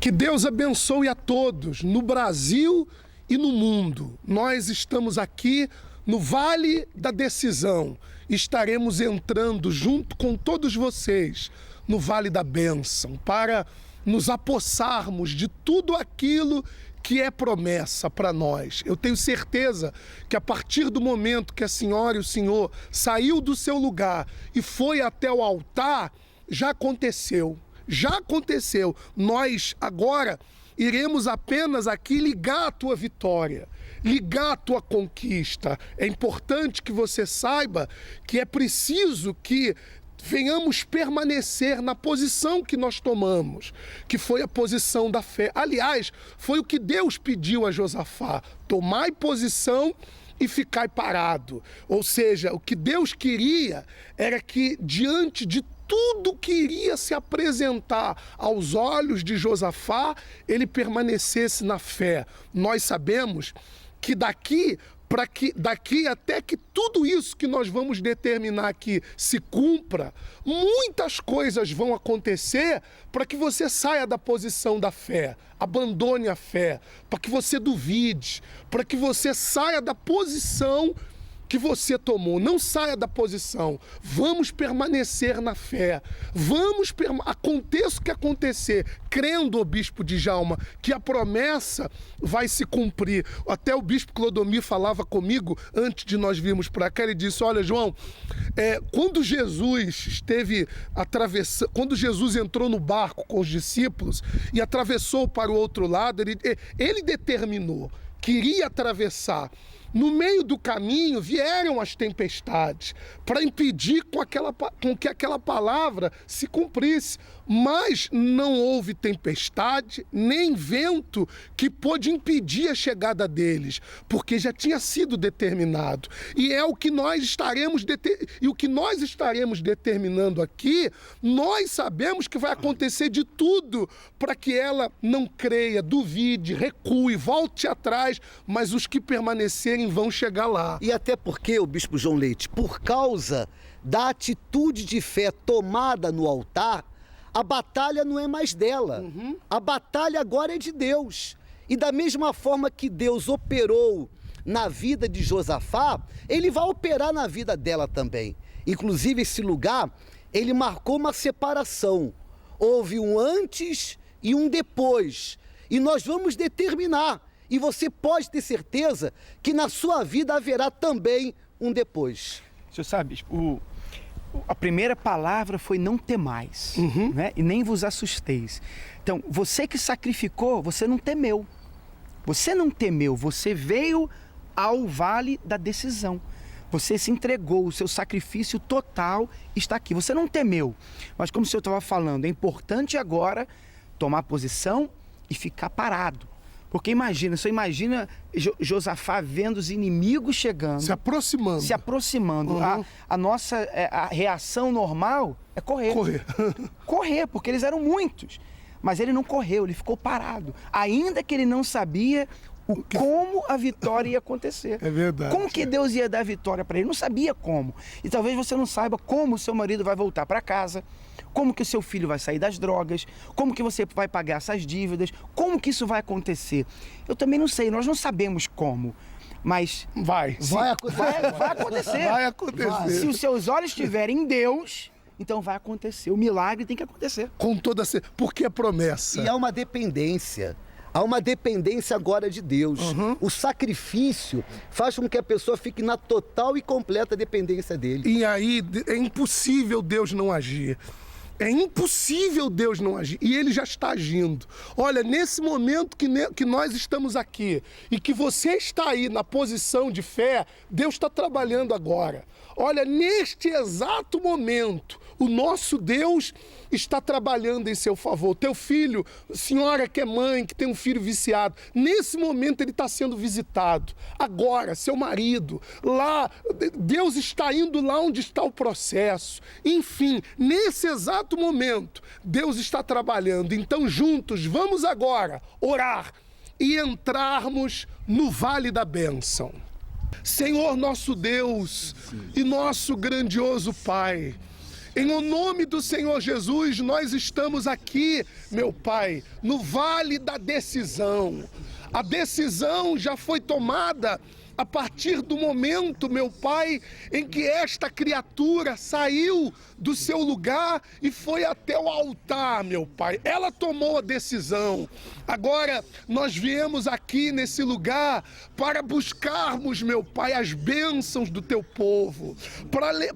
Que Deus abençoe a todos no Brasil e no mundo. Nós estamos aqui no Vale da Decisão. Estaremos entrando junto com todos vocês no Vale da Bênção para nos apossarmos de tudo aquilo que é promessa para nós. Eu tenho certeza que a partir do momento que a senhora e o senhor saiu do seu lugar e foi até o altar, já aconteceu. Já aconteceu. Nós agora iremos apenas aqui ligar a tua vitória, ligar a tua conquista. É importante que você saiba que é preciso que venhamos permanecer na posição que nós tomamos, que foi a posição da fé. Aliás, foi o que Deus pediu a Josafá: tomai posição e ficai parado. Ou seja, o que Deus queria era que diante de tudo que iria se apresentar aos olhos de Josafá, ele permanecesse na fé. Nós sabemos que daqui para que daqui até que tudo isso que nós vamos determinar aqui se cumpra, muitas coisas vão acontecer para que você saia da posição da fé, abandone a fé, para que você duvide, para que você saia da posição que você tomou. Não saia da posição. Vamos permanecer na fé. Vamos aconteça o que acontecer, crendo, o bispo Djalma, que a promessa vai se cumprir. Até o bispo Clodomir falava comigo antes de nós virmos para cá, ele disse: "Olha, João, quando Jesus esteve atravessando, quando Jesus entrou no barco com os discípulos e atravessou para o outro lado, ele determinou que iria atravessar. No meio do caminho vieram as tempestades para impedir com que aquela palavra se cumprisse. Mas não houve tempestade nem vento que pôde impedir a chegada deles, porque já tinha sido determinado. E é o que nós estaremos e o que nós estaremos determinando aqui, nós sabemos que vai acontecer de tudo para que ela não creia, duvide, recue, volte atrás, mas os que permanecerem vão chegar lá. E até porque, o bispo João Leite, por causa da atitude de fé tomada no altar, a batalha não é mais dela. A batalha agora é de Deus. E da mesma forma que Deus operou na vida de Josafá, ele vai operar na vida dela também. Inclusive, esse lugar, ele marcou uma separação. Houve um antes e um depois. E nós vamos determinar. E você pode ter certeza que na sua vida haverá também um depois. O senhor sabe, a primeira palavra foi não temais, né? E nem vos assusteis. Então, você que sacrificou, você não temeu. Você não temeu, você veio ao vale da decisão. Você se entregou, o seu sacrifício total está aqui. Você não temeu. Mas como o senhor estava falando, é importante agora tomar posição e ficar parado. Porque imagina, você imagina Josafá vendo os inimigos chegando. Se aproximando. Se aproximando. A nossa reação normal é correr. Correr. Correr, porque eles eram muitos. Mas ele não correu, ele ficou parado. Ainda que ele não sabia como a vitória ia acontecer. É verdade. Como que Deus ia dar a vitória pra ele? Não sabia como. E talvez você não saiba como o seu marido vai voltar pra casa, como que o seu filho vai sair das drogas, como que você vai pagar essas dívidas, como que isso vai acontecer. Eu também não sei, nós não sabemos como. Mas Vai. Vai acontecer. Vai acontecer. Vai acontecer. Se os seus olhos estiverem em Deus, então vai acontecer. O milagre tem que acontecer. Com toda certeza, porque é promessa. E há uma dependência. Há uma dependência agora de Deus. O sacrifício faz com que a pessoa fique na total e completa dependência dele. E aí é impossível Deus não agir. É impossível Deus não agir. E ele já está agindo. Olha, nesse momento que nós estamos aqui e que você está aí na posição de fé, Deus está trabalhando agora. Olha, neste exato momento, o nosso Deus está trabalhando em seu favor. Teu filho, senhora que é mãe, que tem um filho viciado, nesse momento ele está sendo visitado. Agora, seu marido, lá, Deus está indo lá onde está o processo. Enfim, nesse exato momento, Deus está trabalhando. Então, juntos, vamos agora orar e entrarmos no vale da bênção. Senhor nosso Deus e nosso grandioso Pai, Em o nome do Senhor Jesus, nós estamos aqui, meu Pai, no vale da decisão. A decisão já foi tomada a partir do momento, meu Pai, em que esta criatura saiu do seu lugar e foi até o altar, meu Pai. Ela tomou a decisão. Agora nós viemos aqui nesse lugar para buscarmos, meu Pai, as bênçãos do teu povo,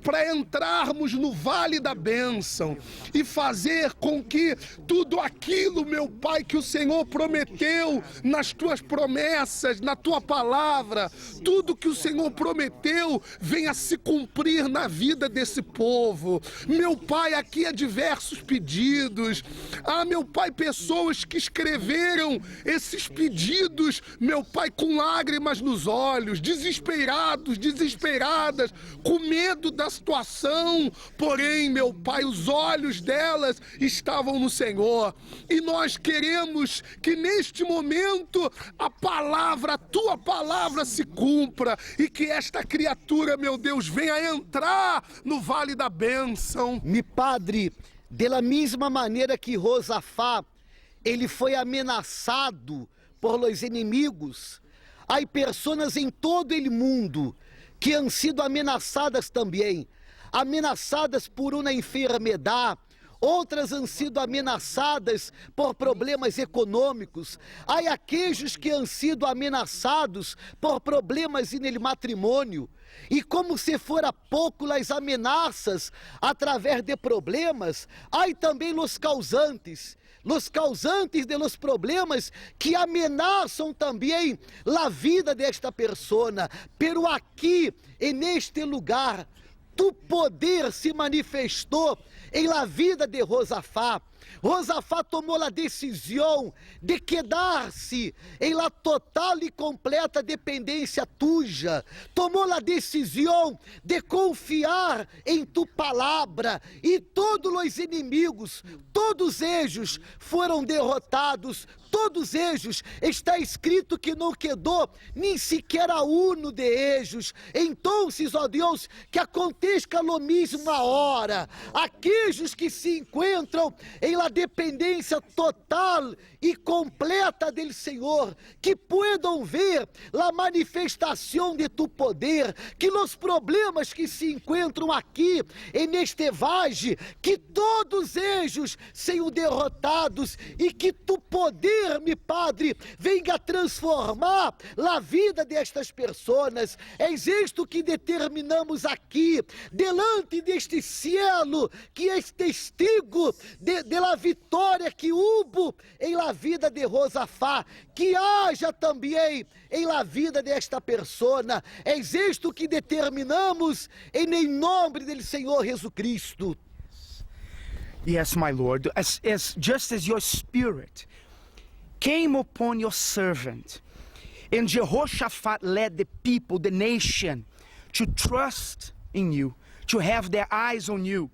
para entrarmos no vale da bênção e fazer com que tudo aquilo, meu Pai, que o Senhor prometeu nas tuas promessas, na tua palavra, tudo que o Senhor prometeu venha se cumprir na vida desse povo. Meu Pai, aqui há diversos pedidos. Ah, meu Pai, pessoas que escreveram esses pedidos, meu Pai, com lágrimas nos olhos, desesperados, desesperadas, com medo da situação. Porém, meu Pai, os olhos delas estavam no Senhor. E nós queremos que neste momento a palavra, a tua palavra se cumpra e que esta criatura, meu Deus, venha entrar no vale da bênção. Mi padre, de la mesma maneira que Josafá, ele foi ameaçado por los inimigos, há pessoas em todo o mundo que han sido ameaçadas também, ameaçadas por uma enfermidade, outras han sido ameaçadas por problemas econômicos, há aqueles que han sido ameaçados por problemas no matrimônio. E como se fora pouco as ameaças através de problemas, há também os causantes de los problemas que ameaçam também a vida desta persona. Pero aqui, e neste lugar, tu poder se manifestou em la vida de Josafá. Josafá tomou a decisão de quedar-se em la total e completa dependência tuya. Tomou a decisão de confiar em tu palavra e todos os inimigos, todos eles foram derrotados, todos eles, está escrito que não quedou nem sequer a uno de ellos. Então, ó Deus, que aconteça lo mesmo ahora. Aqueles que se encontram em la dependência total e completa del Senhor, que puedan ver la manifestação de tu poder, que os problemas que se encontram aqui e neste valle, que todos eles sejam derrotados e que tu poder, mi Padre, venga transformar a vida destas pessoas. É isto que determinamos aqui, delante deste cielo, que é testigo de la vitória que hubo em la vida de Josafá, que haja também em la vida desta persona. É isto que determinamos em nome do Senhor Jesus Cristo. Yes, my Lord, as just as your spirit came upon your servant, and Jehoshaphat led the people, the nation, to trust in you, to have their eyes on you.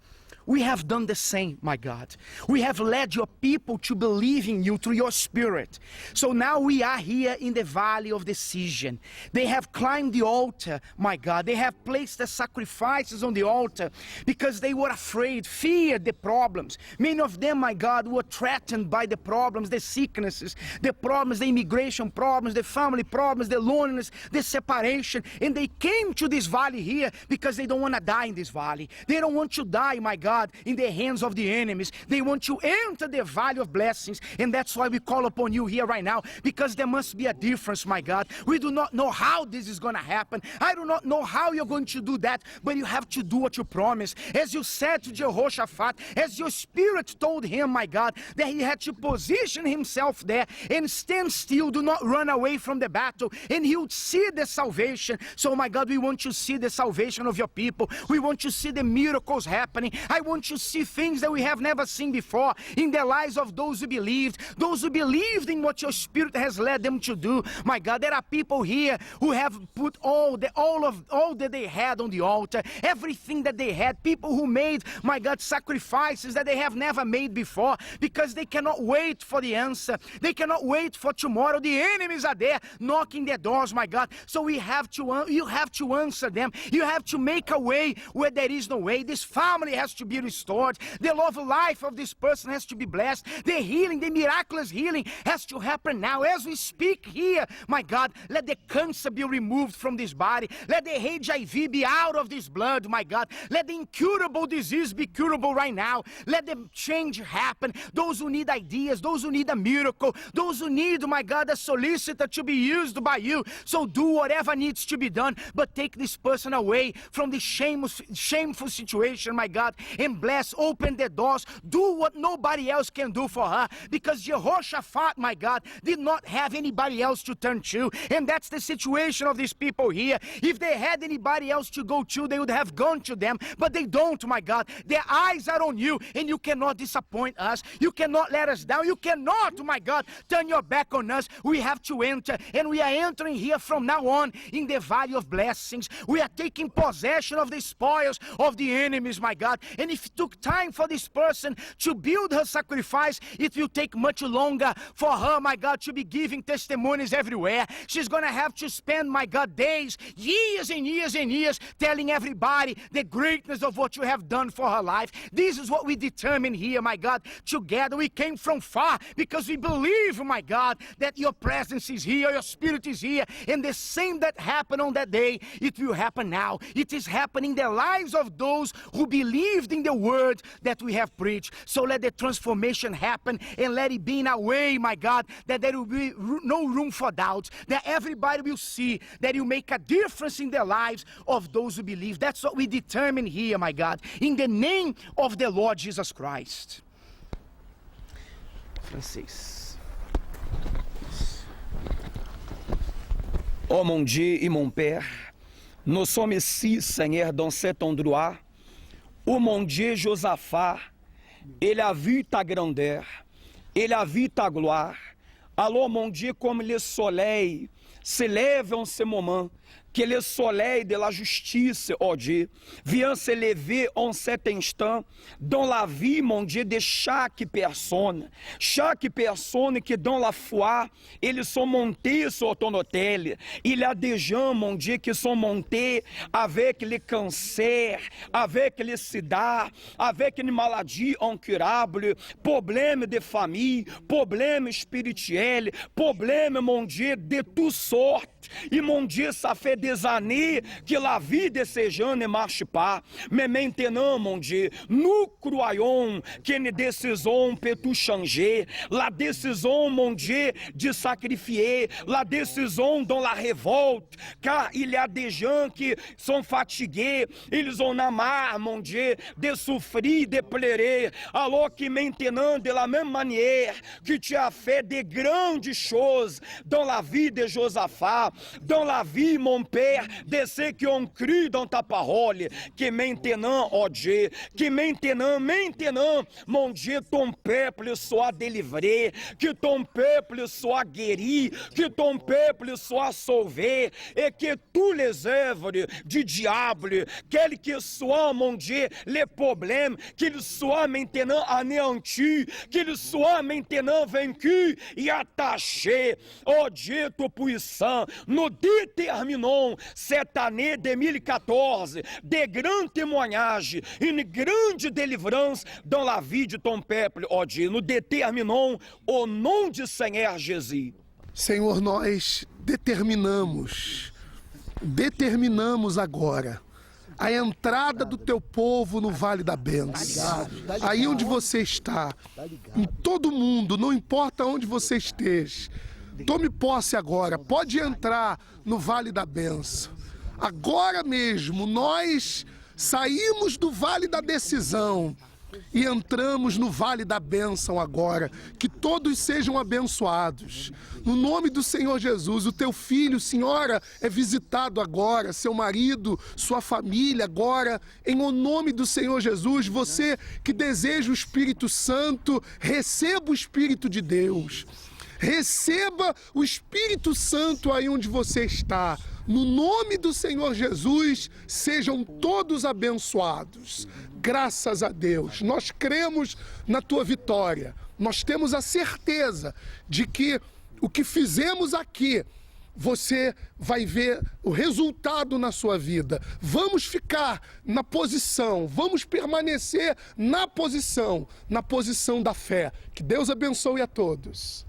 We have done the same, my God. We have led your people to believe in you through your spirit. So now we are here in the valley of decision. They have climbed the altar, my God. They have placed the sacrifices on the altar because they were afraid, feared the problems. Many of them, my God, were threatened by the problems, the sicknesses, the problems, the immigration problems, the family problems, the loneliness, the separation. And they came to this valley here because they don't want to die in this valley. They don't want to die, my God, in the hands of the enemies. They want to enter the valley of blessings. And that's why we call upon you here right now, because there must be a difference, my God. We do not know how this is going to happen. I do not know how you're going to do that, but you have to do what you promised. As you said to Jehoshaphat, as your spirit told him, my God, that he had to position himself there and stand still, do not run away from the battle, and he would see the salvation. So, my God, we want to see the salvation of your people. We want to see the miracles happening. I want to see things that we have never seen before in the lives of those who believed, those who believed in what your spirit has led them to do. My God, there are people here who have put all that they had on the altar, everything that they had, people who made, my God, sacrifices that they have never made before because they cannot wait for the answer. They cannot wait for tomorrow. The enemies are there knocking their doors, my God. So we have to you have to answer them. You have to make a way where there is no way. This family has to be be restored. The love life of this person has to be blessed. The healing, the miraculous healing has to happen now. As we speak here, my God, let the cancer be removed from this body. Let the HIV be out of this blood, my God. Let the incurable disease be curable right now. Let the change happen. Those who need ideas, those who need a miracle, those who need, my God, a solicitor to be used by you. So do whatever needs to be done, but take this person away from the shameful situation, my God, and bless, open the doors, do what nobody else can do for her, because Jehoshaphat, my God, did not have anybody else to turn to, and that's the situation of these people here. If they had anybody else to go to, they would have gone to them, but they don't, my God. Their eyes are on you, and you cannot disappoint us. You cannot let us down. You cannot, my God, turn your back on us. We have to enter, and we are entering here from now on in the valley of blessings. We are taking possession of the spoils of the enemies, my God. And if it took time for this person to build her sacrifice, it will take much longer for her, my God, to be giving testimonies everywhere. She's going to have to spend, my God, days, years and years and years telling everybody the greatness of what you have done for her life. This is what we determine here, my God. Together we came from far because we believe, my God, that your presence is here, your spirit is here, and the same that happened on that day, it will happen now. It is happening in the lives of those who believed in the word that we have preached. So let the transformation happen and let it be in a way, my God, that there will be no room for doubt, that everybody will see that you make a difference in the lives of those who believe. That's what we determine here, my God, in the name of the Lord Jesus Christ. Francês. Oh mon Dieu et mon Père, nous sommes ici, Seigneur, dans cet endroit où mon Dieu Josaphat, ele a vu ta grandeur, ele a vu ta gloire. Alors, mon Dieu, comme le soleil se lève en ce moment, que le soleil de la justice, ó Dieu, vient se lever en cet instant dans la vie, mon Dieu, de chaque personne. Chaque personne que dans la foi, eles sont montés sur ton autel. Il y a des gens, mon Dieu, qui sont montés avec le cancer, avec le sida, avec une maladie incurable, problème de famille, problème spirituel, problème, mon Dieu, de toutes sortes. Et mon Dieu, ça fait des années que la vie de ces gens ne marche pas. Mais maintenant, mon Dieu, nous croyons qu'une décision peut tout changer. La décision, mon Dieu, de sacrifier, la décision dans la révolte, car il y a des gens qui sont fatigués, ils en ont marre, mon Dieu, de souffrir, de pleurer, alors que maintenant, de la même manière que tu as fait de grandes choses dans la vie de Josaphat, dans la vie, mon Père, de ceux qui ont cru dans ta parole, que maintenant, ó Dieu, que maintenant, maintenant, mon Dieu, ton peuple soit délivré, que ton peuple soit guéri, que ton peuple soit sauvé, et que tous les œuvres du diable, quels que soient, mon Dieu, les problèmes, qu'ils soient maintenant anéantis, qu'ils soient maintenant vaincus et attachés, ó Dieu Tout-Puissant, nous déterminons cette année 2014 de grands témoignages, une grande délivrance dans la vie de ton peuple, ó Dieu. Nous déterminons au nom du Seigneur Jésus. Senhor, nós determinamos, determinamos agora a entrada do teu povo no Vale da Bênção. Aí onde você está, em todo mundo, não importa onde você esteja, tome posse agora, pode entrar no Vale da Bênção. Agora mesmo, nós saímos do Vale da Decisão e entramos no Vale da Bênção agora. Que todos sejam abençoados. No nome do Senhor Jesus, o teu filho, senhora, é visitado agora, seu marido, sua família agora. Em o nome do Senhor Jesus, você que deseja o Espírito Santo, receba o Espírito de Deus. Receba o Espírito Santo aí onde você está. No nome do Senhor Jesus, sejam todos abençoados. Graças a Deus. Nós cremos na tua vitória. Nós temos a certeza de que o que fizemos aqui Você vai ver o resultado na sua vida. Vamos ficar na posição, vamos permanecer na posição da fé. Que Deus abençoe a todos.